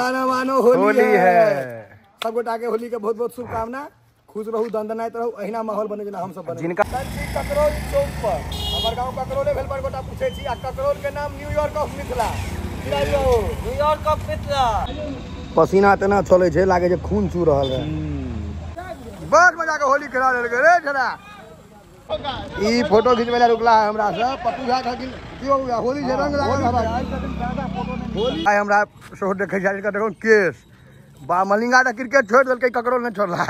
बुरा न मानो होली है। सब गोटा के होली के बहुत बहुत शुभकामना। खुश रहू, दंदनाइत रहू, अहिना माहौल बने जेना हम सब बने। जिनका ककरौल चौक पर हमर गांव ककरौले भेल पर गोटा पूछे छी आ ककरौल के नाम New York of Mithila. New York of Mithila. पसीना तेना चले छै, लागे छै खून चू रहल है। बड़ मजा के होली खेला लेल रे छड़ा। ई फोटो खिंचबै ला रुकला है हमरा सब। पप्पू झा कहलखिन की हो गया होली जे रंग लागल हमरा होली। आइ हमरा सेहो देखै छै देखो केस बा मलिंगा त क्रिकेट छोड़ देलकै, ककरो नहि छोड़ला।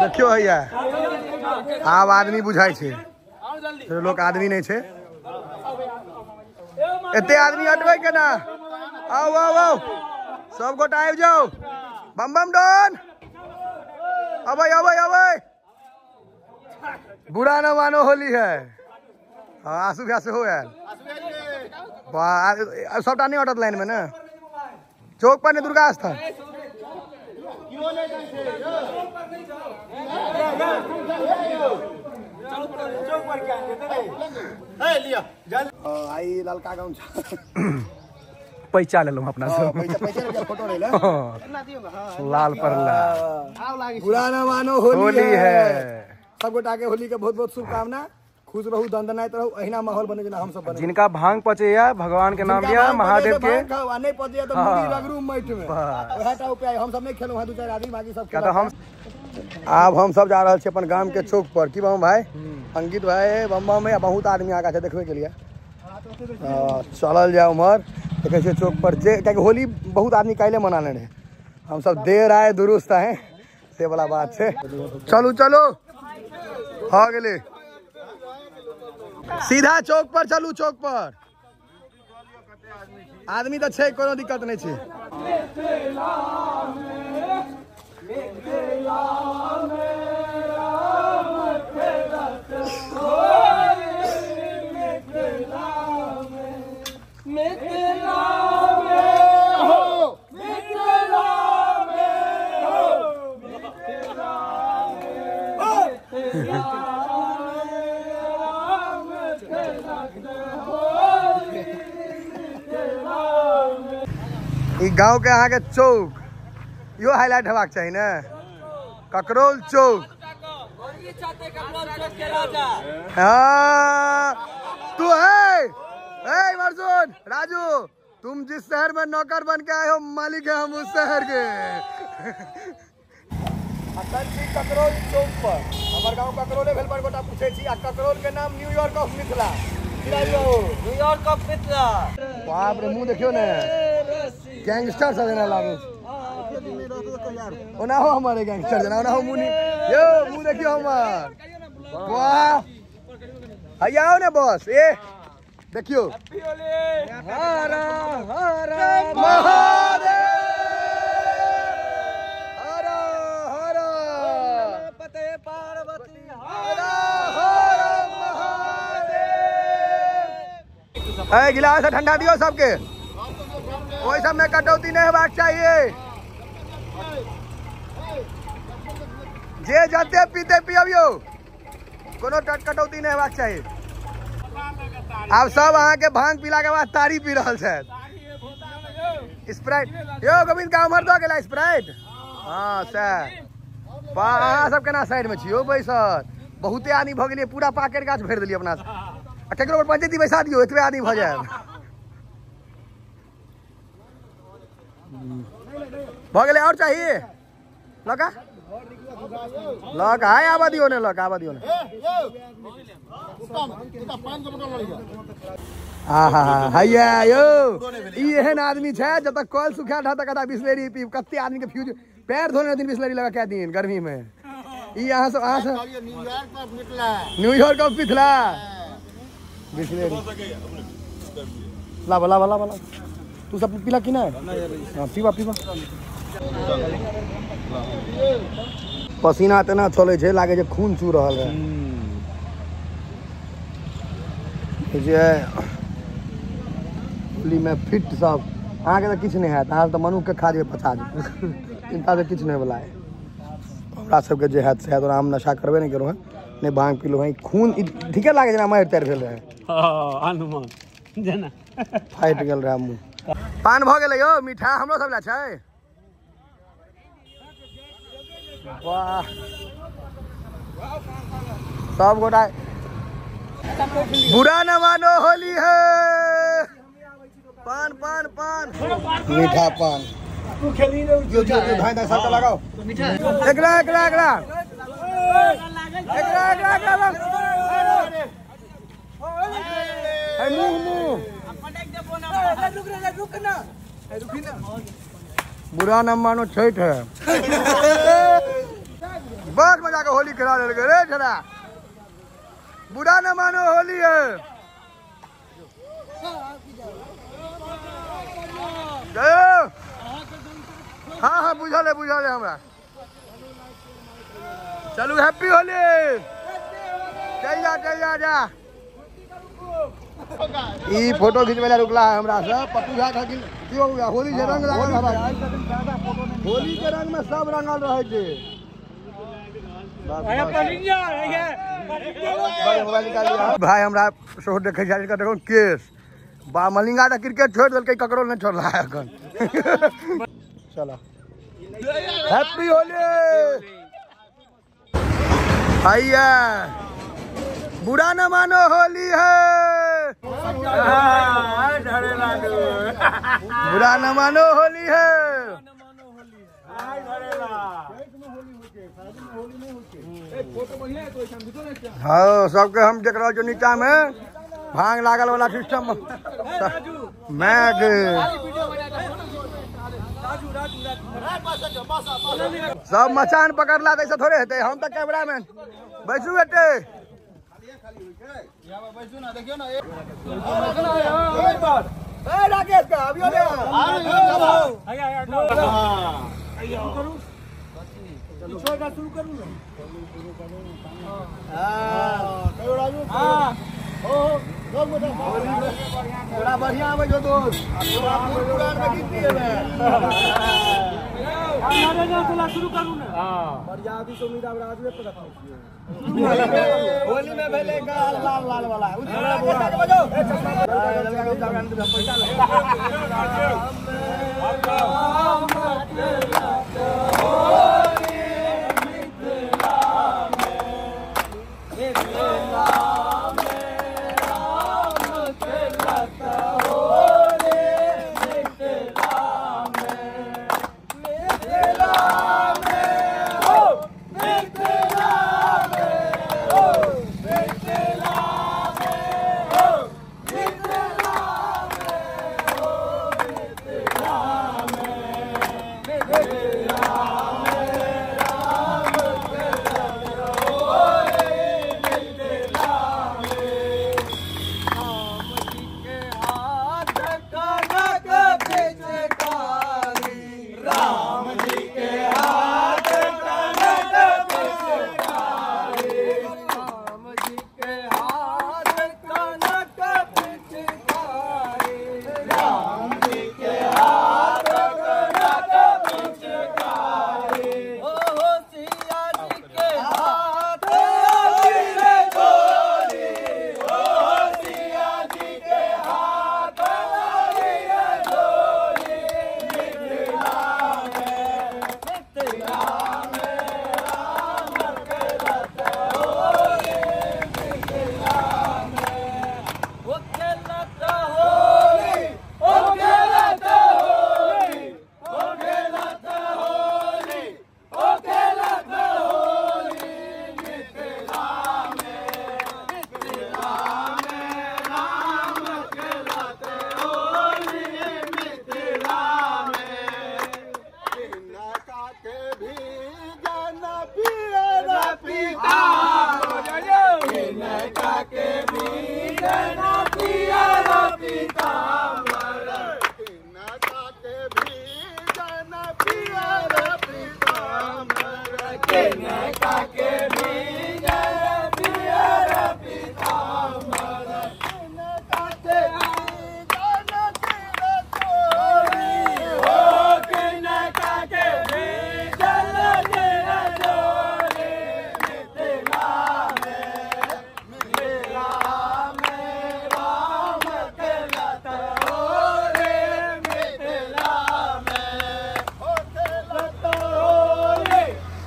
देखियो हैया आब आदमी बुझाइ छै, लोक आदमी नहीं छै, एते आदमी हटबै केना। आओ आओ आओ सब गोटा आबि जाओ। बम बम डन अबै अबै अबै। बुरा न मानो होली है। हाँ आंसू भैया सेहो आयल। सबटा नहीं अटत लाइन में ने, चौक पर ने दुर्गा स्थान। आई ललका गमछा पैचा लेलहुँ अपना सब। लाल पर लाल। बुरा न मानो होली है। सब गोटा के होली के बहुत बहुत शुभकामना। खुश रहू, दंदनाइत रहू, अहिना माहौल बने जेना हम सब बने। जिनका भांग पचैया भगवान के नाम लिया, महादेव के नहीं पचैया तो मुड़ी रगड़ू माटि में। वएह टा उपाय। हम सब नहीं खेलहुँ हैं, दू चारि आदमी बाकी सब खेलक। हम आब हम सब जा रहल छी अपन गाम के चौक पर। की बम भाई, अंकित भाई, बम बम है, बहुत आदमी आगा छै देखबे के लिए। चलल जाए उम्हर, देखै छियै चौक पर जे कियाकि होली बहुत आदमी काल्हि मनाने रहे। हम सब देर आए दुरुस्त आए से वाला बात छै। चलू चलू हो गेलै, सीधा चौक पर चलू। चौक पर आदमी तऽ छै, कोनो दिक्कत नहीं छै। गाँव के अहाँ के चौक यो हाईलाइट हेबाक चाही ने, ककरौल चौक। हाँ तू है अर्जुन राजू, तुम जिस शहर में नौकर बन के आए हो मालिक है हम उस शहर के। अखन छी ककरौल चौक पर। हमर गाँव ककरौले भेल पर गोटा पूछे छी आ ककरौल के नाम New York of Mithila. New York of Mithila. बाप रे मुँह देखियो ने, गैंगस्टर सब जेना लागे छै। ओना हो हमारे गैंगस्टर जेना, ओना हो मुनी यो मुँह देखियो हमर। वाह हैया आओ ने बस ए देखियो हर हर महादेव हर हर पते पार्वती हर हर महादेव। ए गिलास ठंडा दियो सबके, ओहि सब में कटौती नहीं हेबाक चाहिए। जे जते पीते पियबियो, कोनो कटौती नहीं हेबाक चाही। आब सब अहाँ के भांग पीला के बाद तारी पी रहल छथि। स्प्राइट यो गोविंद का उम्र दऽ गेला स्प्राइट। हाँ सएह अहाँ सब केना साइड में छी यौ बैसल, बहुते आदमी भऽ गेलियै, पूरा पाकेट गाछ भरि देलियै अपना। आ केकरो पर पंचायती बैसा दियौ, एतबे आदमी भऽ जायब। भऽ गेलै और चाहिए लगा लग आय आबा दियो ने, लग आबा दियो ने। आहा हैया यौ ई एहन आदमी छै जब तक कल सुखायल रहत तक बिसलेरी पीब। कते आदमी के फ्यूज पैर धोने दिन बिसलेरी लगा कै दिन गर्मी में। ई अहाँ सब न्यूयॉर्क ऑफ मिथिला बिसलेरी लाबा लाबा लाबा। तू सब पीला कि नहीं? हाँ पीबा पीबा। पसीना तेना चलै छै, लागै छै खून चू रहल है। जे होली में फिट सब अहाँके तऽ किछु नहि हैत, अहाँ तऽ मनुखके खा जेबै पचा जेबै, चिंता से किछु नहि वला है। हमरा सबके जे हैत से हैत। ओना हम नशा करबे नहि केलहुँ हँ, नहि भांग पीलहुँ हँ। खून ठीके लागै जेना मारि तारि भेल रहै, जेना फाटि गेल रहै मुँह। पान भऽ गेलै यौ, मीठा हमरो सब लए छै। वाह सब गोटा बुरा न मानो होली है। पान पान पान मीठा पान जो जो धाई धाई सबटा लगाओ। एकरा एकरा एकरा एकरा एकरा एकरा मुँह मुँह बुरा न मानो छठ है। बस मजा के होली खेला देलकै रे छड़ा। बुरा न मानो होली है। हाँ हाँ बुझल है बुझल है हमरा। चलू हैप्पी होली। चल जा चल जा जा। ई फोटो खिंचबै लए रुकला है हमरा सब। पप्पू झा कहलखिन की हो गया होली के रंग लागल हवा, होली के रंग में सब रंगल रहै छै। भाई हमरा सेहो देखै छै, देखो केश बा मलिंगा तऽ क्रिकेट छोड़ि देलकै, ककरो नहि छोड़ला एखन। चलो हैप्पी होली। आइए बुरा न मानो होली है। बुरा न मानो होली है। हाँ सबके हम देख रहल छी नीचा में भांग लागल वाला सिस्टम मैग। सब मचान पकड़ला तऽ ऐसे थोड़े हेतै, हम तऽ कैमरामैन बैसू बेटे। राकेश का अभी बड़ा बढ़िया आबै छौ दोस्त। होली में भेलै लाल लाल वाला। पीताम्बर किनका के भीजन पियर पीताम्बर किनका के भीजन पियर पीताम्बर किनका के भीजन पियर पीताम्बर किनका के भीजन पियर चोरी हो किनका के भीजन पियर चोरी मिथिला में राम के लत हो रे मिथिला में हो के लत हो रे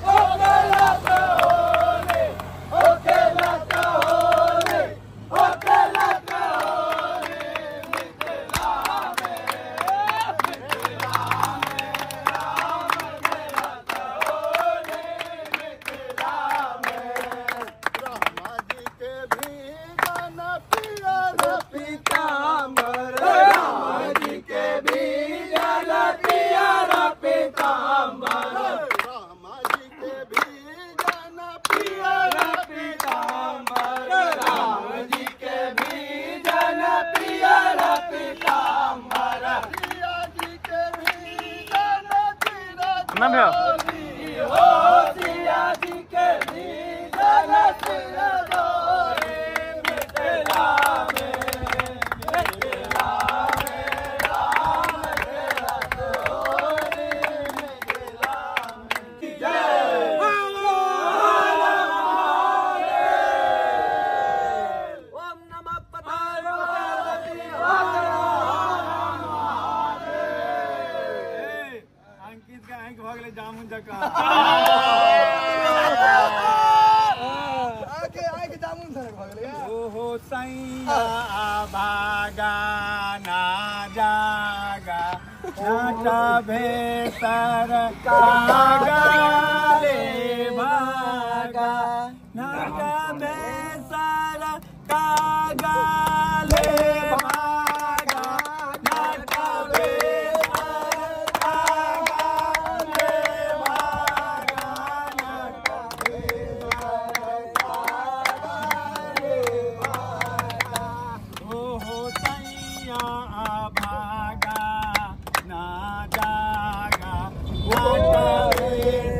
हो के लत हो रे हो के लत हो रे हो के लत हो रे मिथिला में राम के लत हो रे मिथिला में ब्रह्मा जी के भीजन पियर पीताम्बर राम जी के भीजन पियर पीताम्बर रामा जी के भीजन पियर पीताम्बर राम जी के भीजन पियर पीताम्बर सिया जी के भीजन पियर ना भैया हो सिया जी के भीजन सिर जोरी मिथिला में राम के रत होरी मिथिला में जय ओम नमः पार्वती अंकित के आंख भऽ गेलै जामुन जकाँ आके आके जामुन सनक भऽ गेलै ओहो सैया भागा ना जागा नाटा भेतर कागा रे भागा नाटा भेतर कागा ले भागा नाटा भेतर कागा ले भागा नाटा ओहो सैया भागा ना जागा नाटा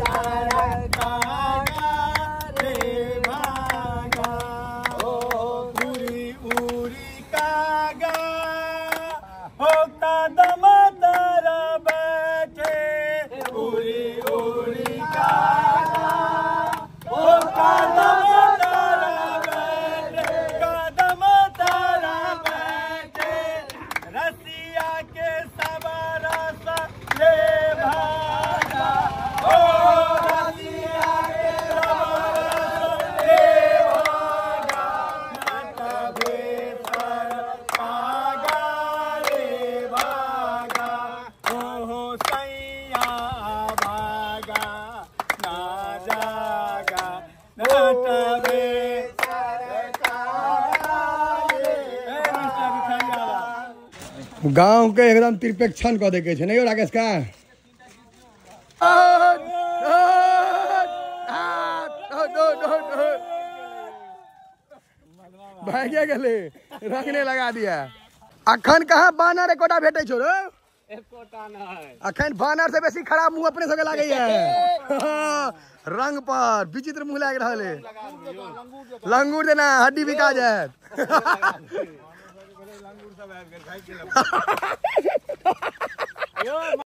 तारा कागा रे भागा ओ उरी उरी कागा हो कदम तर बैठे उरी उरी कागा ओ कदम तर बैठे कदम तर बैठे रसिया के सब रस ले भागा ओ रसिया के सब रस ले भागा नाटा भेसर कागा रे भागा ओहो सैया भागा ना जागा नाटा भेसर कागा रे ए मिस्टर मिठाइया गांव के एकदम त्रिपेक्षण कऽ दैके छै नहीं हो राकेश का भाग्य गेलै रंगने लगा दिया। अखन कहाँ बानर एकोटा भेटै छौ रे? अखन बानर से बेसी खराब मुंह अपने सबके लागैया। रंग पर विचित्र मुंह लागि रहल है। लंगूर जेना हड्डी बिका जायत। यो